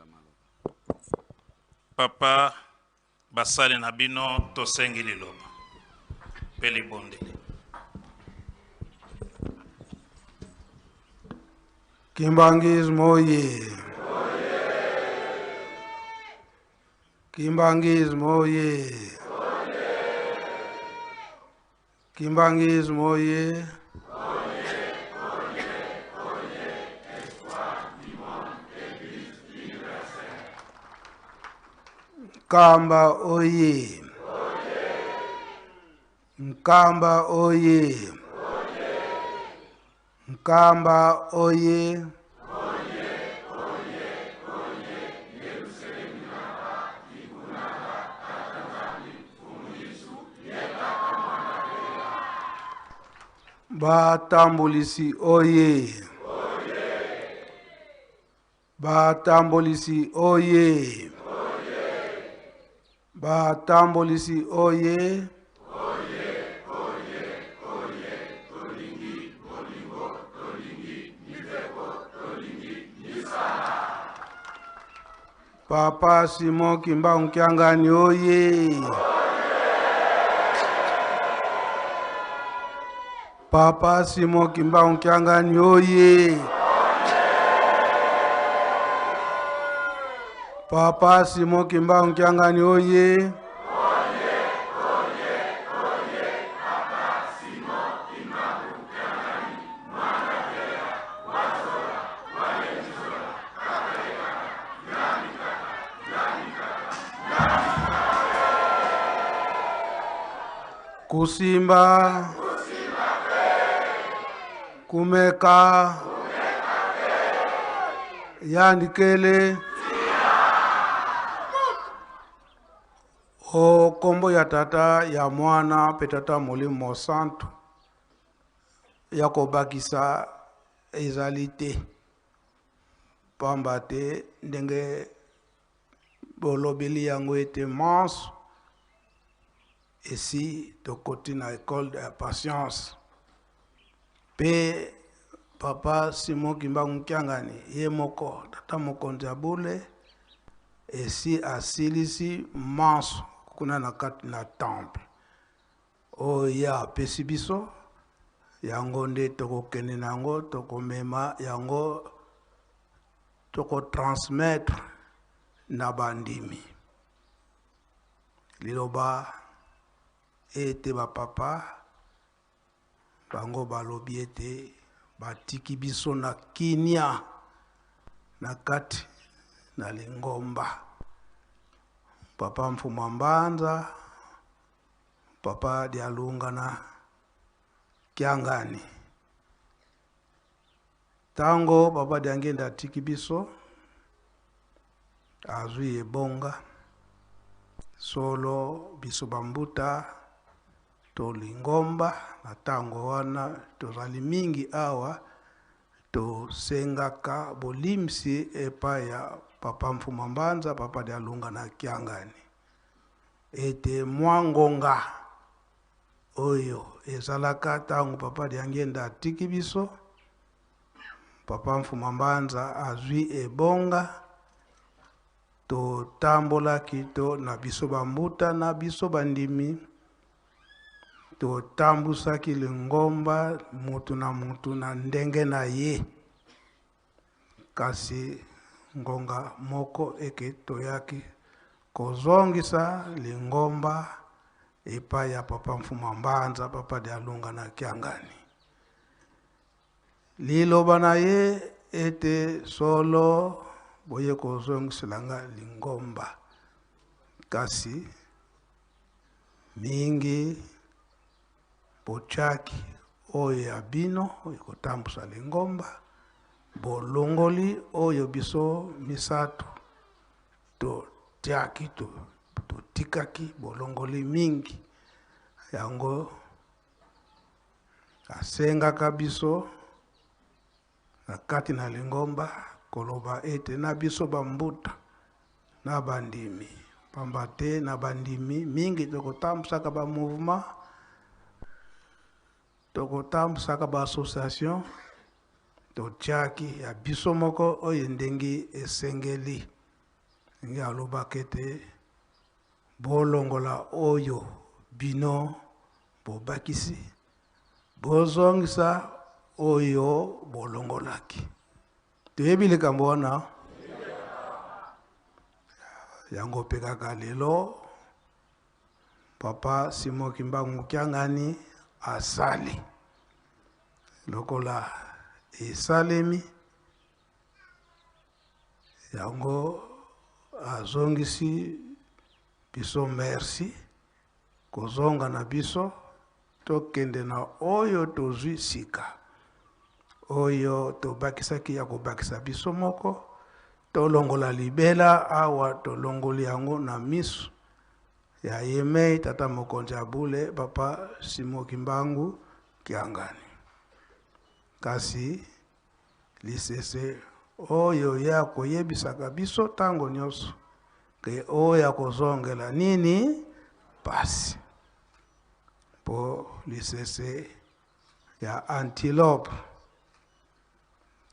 Kozongela maloba. Papa, basali na bino tosengi liloba mpe libondeli. Kimbanguisme oye! Kimbanguisme oye! Kimbanguisme oye! Nkamba oye! Nkamba oye! Nkamba oye! Batambolisi oye! Batambolisi oye! Batambolisi oye! Papa Simon Kimbangu Kiangani oye! Papa Simon Kimbangu Kiangani oye! Papa Simon Kimbangu Kiangani oye! Kusimba, Kumeka, Yandikele, O kombo ya tata ya mwana pe tata molimo mosantu ya kobakisa ezali te, pamba te ndenge bolobeli yango ete manso esi tokoti na ecole ya patience pe papa Simon Kimbangu Kiangani ye moko tata mokonzi ya bule esi asilisi manso kuna na kati na temple oyo ye apesi biso yango nde tokokende na yango, tokomema yango, tokotransmettre na bandimi liloba ete bapapa bango balobi ete batiki biso na kimia na kati na lingomba. Papa Mfuma Mbanza, Papa Dialunga na Kiangani. Tango Papa Diangenda atiki biso, azwi ebonga solo biso bambuta to lingomba na tango wana tozali mingi awa tosengaka bolimsi epai ya Papa Mfuma Mbanza, Papa Dialunga na Kiangani ete mwa ngonga oyo ezalaka tango Papa Diangenda atiki biso, Papa Mfuma Mbanza azwi ebonga, totambolaki to na biso bambuta na biso bandimi, totambusaki lingomba mutu na mutu na ndenge na ye, kasi ngonga moko eke toyaki kozongisa lingomba epai ya Papa Mfuma Mbanza, Papa Dialunga na Kiangani. Liloba na ye ete solo boye kozongisela nga lingomba, kasi mingi botiaki oyo ya bino ekotambusa lingomba, bolongoli oyo biso misato totiaki, totikaki, bolongoli mingi. Yango asengaka biso na kati na lingomba koloba ete na biso bambuta na bandimi, pamba te na bandimi mingi tokotambusaka ba mouvement, tokotambusaka ba association, totiaki ya biso moko oyo ndenge esengeli. Ndenge alobaka ete bolongola oyo bino bobakisi, bozongisa oyo bolongolaki. Toyebi likambo wana yango mpe kaka lelo Papa Simon Kimbangu Kiangani asali lokola esalemi yango azongisi biso merci kozonga na biso tokende na oyo tozwi sika oyo tobakisaki ya kobakisa biso moko tolongola libela awa tolongoli yango na miso ya yemei tata mokonzi ya bule papa Simon Kimbangu Kiangani. Kasi lisese oyo ye akoyebisaka biso ntango nyonso ke oyo akozongela nini pasi mpo lisese ya antilope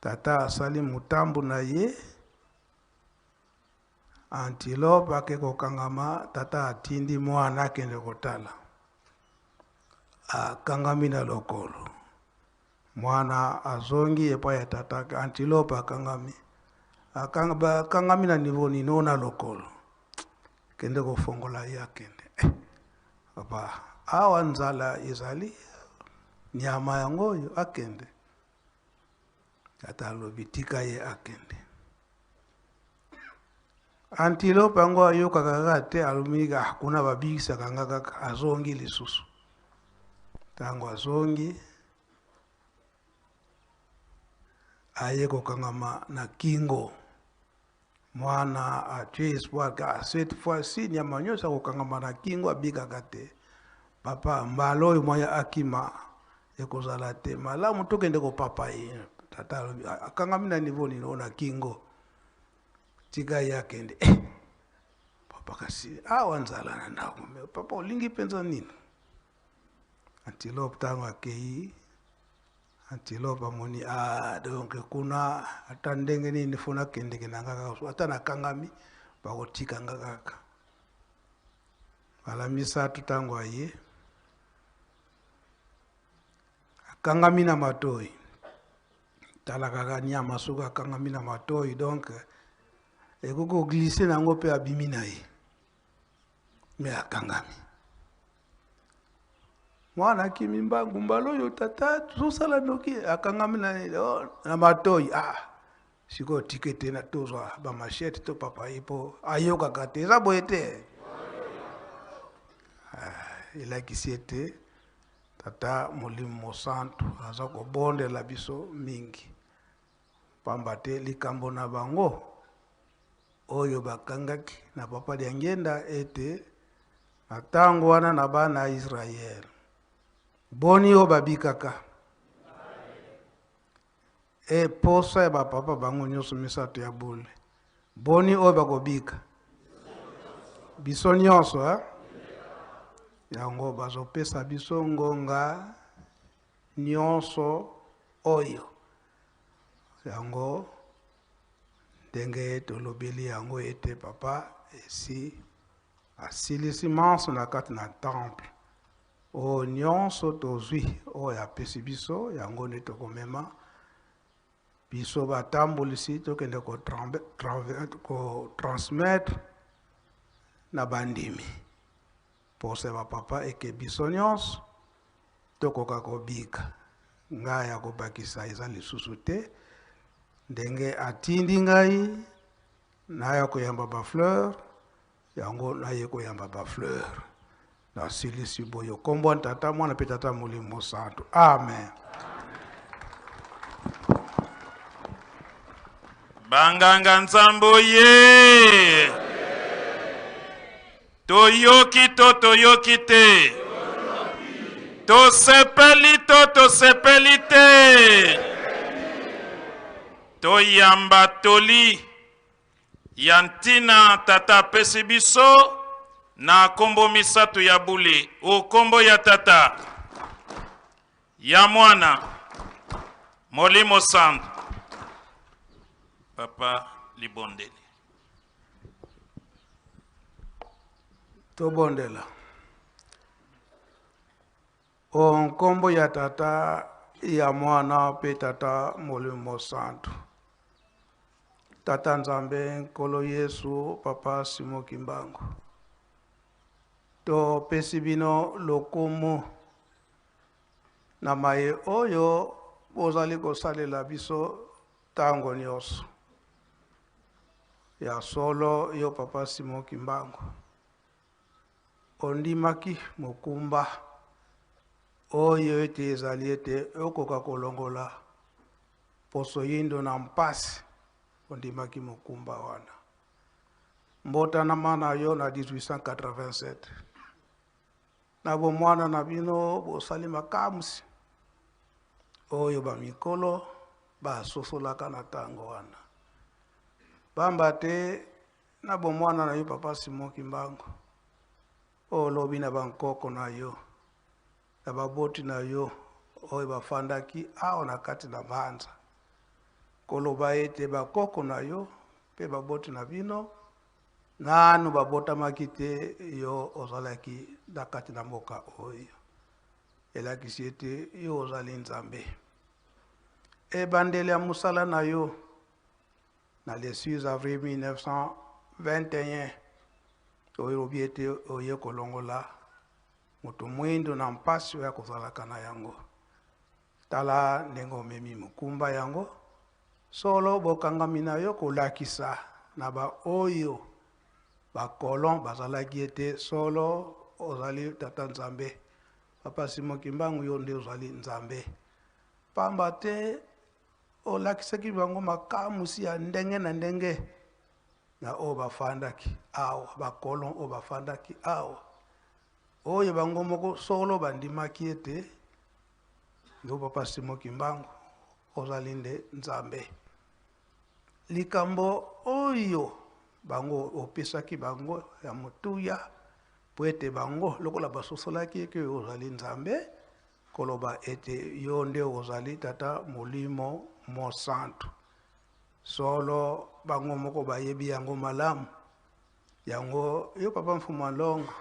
tata asali motambu na ye antilope ake kokangama tata atindi mwana akende kotala akangami na lokolo mwana azongi epai ya tata antilope akangami akangami na niveau nini ona lokolo kende kofongola ye akende eh, papa awa nzala ezali nyama yango oyo akende tata alobi tika ye akende antilope yango ayokaka kaka te alobi ah, kuna babikisaka nga kaka azongi lisusu ntango azongi aye kokangama na kingo mwana atye espoir ka cette fois-ci nyama nyonso akokangama na kingo abikaka te papa mbala oyo mwaya akima ekozala te malamu tokende kopapa ye tata alobi akangami na niveau nini oyo na kingo tika ye akende eh, papa kasi awa nzala na ndako me papa olingi mpenza nini antilope ntango akei antilope amoni ah, donc kuna ata ndenge nini fo nakendeke na nga kaka ata nakangami bakotika nga kaka mbala misato ntango aye akangami na matoi tala kaka nyama soki akangami na matoi donc ekoki koglise na yango mpe abimi na ye me akangami mwana akimi mbangu mbala oyo tata tozosala noki akangami na, oh, na matoi ah sikoyo tike te na tozwa bamashete to papa ye mpo ayokaka te eza boye te ah, elakisi ete tata molimo mosantu aza kobondela biso mingi pamba te likambo na bango oyo bakangaki na papa Diangienda ete na ntango wana na bana ya Israele boni oyo babikaka e posa ya bapapa bango nyonso misato ya bule boni oyo bakobika biso nyonso eh? yango bazopesa biso ngonga nyonso oyo yango ndenge tolobeli yango ete papa esi asilisi manso na kati na temple oyo nyonso tozwi oyo apesi biso yango nde tokomema biso batambolisi tokende kotransmettre na bandimi mposa ya bapapa eke biso nyonso tokoka kobika ngai ya kobakisa eza lisusu te ndenge atindi ngai naya koyamba bafleur yango naye koyamba bafleur nasilisi boyo nkombo ya tata mwana mpe tata molimo santu amen Banganga nzambo ye toyoki to toyoki te tosepeli to tosepeli te toyamba toli ya ntina tata apesi biso na kombo misato ya bule o kombo ya tata ya mwana molimo santu papa libondeli. Tobondela. O nkombo ya Tata, ya Mwana mpe Tata Molimo Santu. Tata Nzambe, Nkolo Yesu, Papa Simon Kimbangu. Topesi bino lokumu na maye oyo bozali kosalela biso ntango nyonso. Ya solo yo Papa Simon Kimbangu ondimaki mokumba oyo ete ezali ete okoka kolongola poso yindo na mpasi, ondimaki mokumba wana. Mbotanama na yo na 1887 na bomwana na bino bosali makamwisi oyo bamikolo basosolaka na ntango wana. Pamba te na bomwana na yo Papa Simon Kimbangu olobi na bankoko na yo na baboti na yo oyo bafandaki awa na kati na Mbanza, koloba ete bakoko na yo mpe baboti na bino nanu babotamaki te, yo ozalaki na kati na mboka oyo. Elakisi ete yo ozali Nzambe. Ebandeli ya mosala na yo na le 6 avril 1921, oyo olobi ete oye kolongola moto mwindo na mpasi oyo akozalaka na yango. Tala ndenge omemi mokumba yango. Solo bokangami na yo kolakisa na baoyo bakolon bazalaki ete solo ozali Tata Nzambe. Papa Simon Kimbangu, yo nde ozali Nzambe. Pamba te olakisaki bango makamwisi ya ndenge na ndenge na oyo bafandaki awa, bakolon oyo bafandaki awa, oyo bango moko solo bandimaki ete yo Papa Simon Kimbangu ozali nde Nzambe. Likambo oyo bango opesaki bango ya motuya, po ete bango lokola basosolaki eke ozali Nzambe, koloba ete yo nde ozali Tata Molimo Mosantu. Solo bango moko bayebi yango malamu. Yango yo Papa Mfumu Alongo,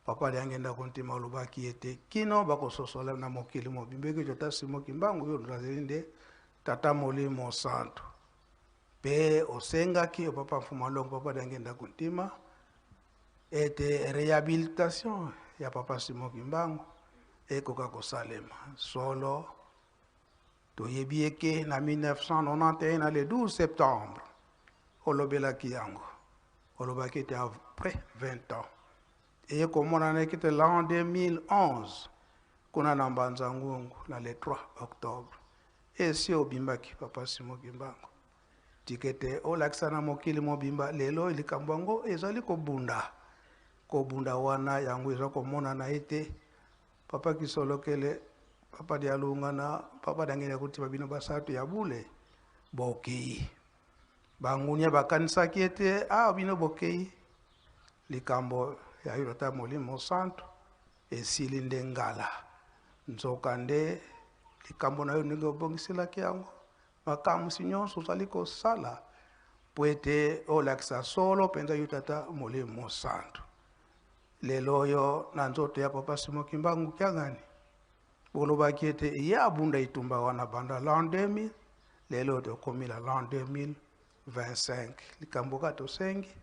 Papa Diangienda Kuntima olobaki ete kino bakososola na mokili mobimba eke Tata Simon Kimbangu yo ozali nde Tata Molimo Santu. Pe osengaki yo Papa Mfumu Alongo, Papa Diangienda Kuntima ete réhabilitation ya Papa Simon Kimbangu ekoka kosalema. Solo toyebi eke na 1991 na le 12 septembre olobelaki yango, olobaki ete après 20 ans eye komonana ete l'an 2011 kuna na Mbanza Ngungu na le 3 octobre esi obimbaki Papa Simon Kimbangu. Tikete olakisa na mokili mobimba lelo likambo yango ezali kobunda kobunda wana, yango eza komonana ete Papa Kisolokele, Papa Dialunga na Papa Diangienda Kuntima bino basato ya bule bokei. Bangunia bakanisaki ete bino bokei, likambo ya yo Tata Molimo Santu esili nde ngala. Nzoka nde likambo na yo ndenge obongiselaki yango, makamwisi nyonso ozali kosala po ete olakisa solo mpenza yo Tata Molimo Santu. Lelo oyo na nzoto ya Papa Simon Kimbangu Kiangani bolobaki ete ye abunda etumba wana banda l'an 2000, lelo tokomi la l'an 2025. Likambo kaka tosengi,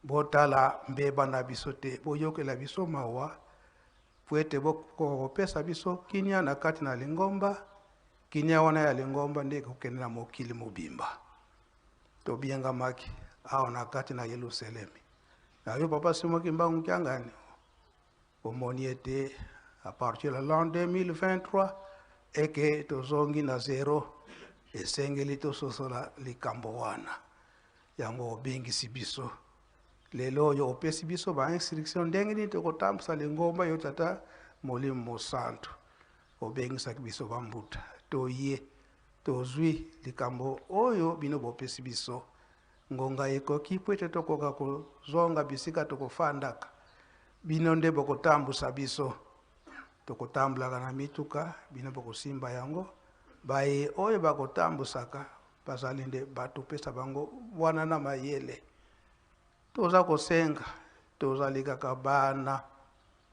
botala mbeba na biso te, boyokela biso mawa po ete bokoka kopesa biso kimia na kati na lingomba. Kimia wana ya lingomba nde ekokende na mokili mobimba. Tobiengamaki awa na kati na Yelusalemi. Na yo Papa Simon Kimbangu Kiangani omoni ete à partir de l'an 2023 eke tozongi na zéro, esengeli tososola likambo wana. Yango obengisi biso lelo oyo, opesi biso ba instruction ndenge nini tokotambusa lingomba yo Tata Molimo Mosantu. Obengisaki biso bambuta, toye tozwi likambo oyo bino bopesi biso. Ngonga ekoki po ete tokoka kozonga bisika tokofandaka. Bino nde bokotambusa biso, tokotambulaka na mituka, bino bokosimba yango. Baye oyo bakotambusaka bazali nde bato, pesa bango wana na mayele. Toza kosenga Tozali kaka bana.